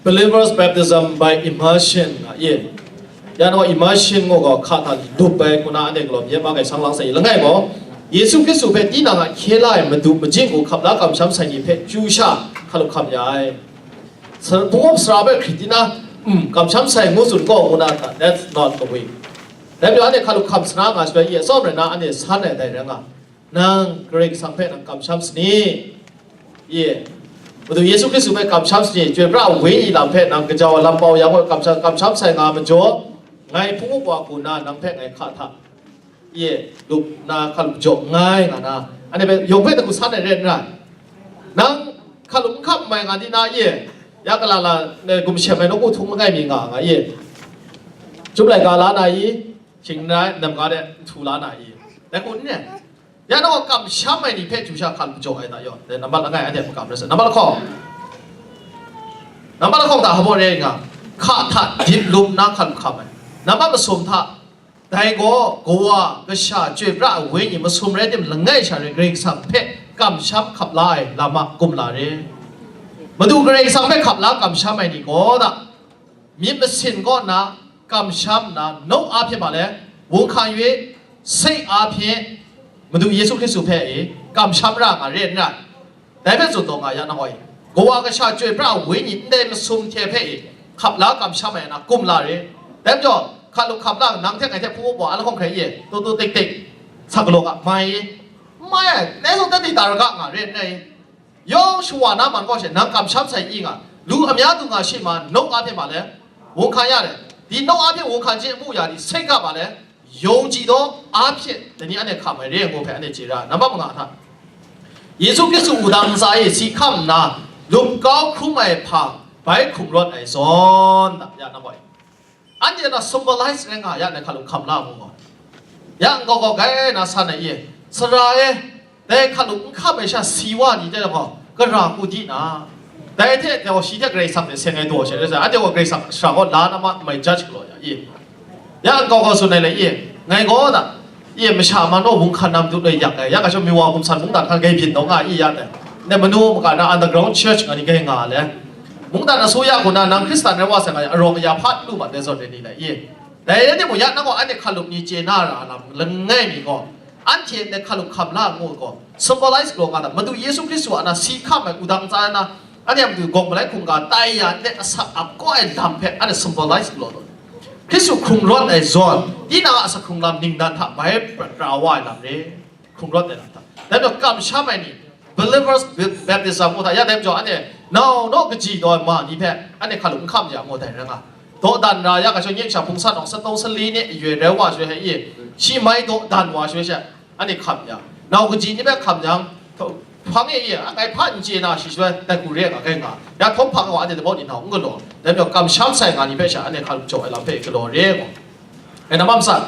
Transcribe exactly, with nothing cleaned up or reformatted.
Believers baptism by immersion nga ye. Ya naw immersion ngu gaw hka hta lup ai kuna ane galaw myit ma gai sang lang sai langai gaw, Yesu Hkristu hpe tinang a hkye la ai madu majing hku hkap la kamsham sai ni hpe chyu sha hkalup hkam ya ai. Sa- Pungwap sara hpe hkrit tina, um, kamsham sai ngu tsun gaw ngu na hta, that's not the way. Dai majaw ane hkalup hkam sara nga shaloi ye, atsawm rai na ane san ai dai rai nga. Nang Karai Kasang hpe nang kamsham sani. Ye. Madu Yesu Hkristu hpe kamsham sani, chyoi pra ai wenyi lam hpe nang kajau ai lam pau yang gaw kamsham, kamsham sai nga majaw, ngai hpung up wa hku nna nang hpe ngai hka hta, ye, lup na hkalup jaw nngai nga na, anhte hpe yawng hpe hta hku san ai re n rai. Nang hkalup n hkam mai nga di na, ye, ya gala la, eh, gumshem ai nawku htung langai mi nga nga, ye. Chyum laika la na i, shing n rai, nam ga de nhtu la na i, dai hku n re. Ya nang gaw kamsham ai ni hpe chyu sha hkan majaw ai hta yaw, dai nambat langai anhte makam rai sa. Nambat lahkawng, nambat lahkawng hta hpa re nga, hka hta dip lum na hkan hkam ai. Nambat masum hta, dai gaw Kawa, Kasha, Chyoi pra ai Wenyi masum rai tim, langai sha rai Karai Kasang hpe kamsham hkap la ai lam a kumla re. Madu Karai Kasang hpe hkap la kamsham ai ni gaw da, myit masin kaw nna kamsham nna, nawk a hpyen ma le, wunghkang yu i, sai a hpyen Madu Yesu Hkristu hpe e kamsham ra nga re n rai. Dai hpe tsun taw nga ya nang gaw e, Kawa, Kasha, Chyoi pra ai Wenyi ndai masum hte hpe e hkap la kamsham ai na kumla re. Dai majaw, hkalup hkap la nang hte ngai hte hpung up wa a lahkawng hkrai ye, tu tu tik tik, sa galaw ga, mai i, mai ai, nai zawn dat ni ta ra ga nga re n rai. Yawng shawa na man kaw she nang kamsham sai i nga, lu amya du nga shi ma, nawk a hpyen ma le, wunghkang ya le, di nawk a hpyen wunghkang chye mu ya di, sai ga ma le, yawng ji daw a hpyen, dai ni anhte hkam ai re ai ngu hpe anhte chye ra, nambat manga hta, Yesu Hkristu wudang ntsa e si hkam nna, lup kau hkrum ai hpang, bai hkrung rawt ai zawn, da, ya nang gaw. Anhte na symbolize rai nga ya, nai hkalup hkam la mu gaw. Ya nkau gaw gai na san ai ye, sara e, dai hkalup n hkam ai sha si wa ni de gaw, gara ku di na, dai hte gaw shi hte Karai Kasang hte seng ai daw she rai sa, anhte gaw Karai Kasang sara gaw la na ma mai judge galaw ya i. Ya nkau gaw tsun ai le i, ngai gaw da, Ye, masha man naw wunghkan nam dut ai yak ai, ya ga shawng Miwa Gumsan mungdan hkan gai byin daw nga i ya dai. Ne manu maga na underground church nga ni gai nga le. Mungdan asuya hku na nang Hkristan rai wa sai nga, arawng aya hpa lu mat dai zawn re ni le ye. Dai rai timung, ya nang gaw anhte hkalup ni chye na ra lam langai mi gaw, anhte ne hkalup hkam la ngu gaw, symbolize galaw nga da. Madu Yesu Hkristu a na si hkam ai wudang ntsa na, anhte a matu gawk malai hkungga tai ya nte asak ap kaw ai lam hpe anhte symbolize galaw taw. Hkristu hkrung rawt ai zawn, tinang a asak hkrung lam ningnan hta bai prat ra wa ai lam re, hkrung rawt ai lam hta. Dai majaw kamsham ai ni, believers baptism ngu hta, ya dai majaw anhte nau naw kaji daw ai ma ni hpe anhte hkalup n hkam ya ngu dai rai nga. Dawdan ra ya ga shawng, nye sha hpung san awng, sataw sali ni ayoi rai wa shaloi hpe i, shi mai dawdan wa shaloi she, anhte hkam yang, nau kaji ni hpe hkam yang, hpang e i, a ngai hpa n chye na shi shaloi, tai hku re ai nga, gai nga, ya htawm hpang gaw anhte dabau ni nau n galaw, dai majaw kamsham sai nga ni hpe sha, anhte hkalup jaw ai lam hpe galaw re ai gaw, ngai na mam san,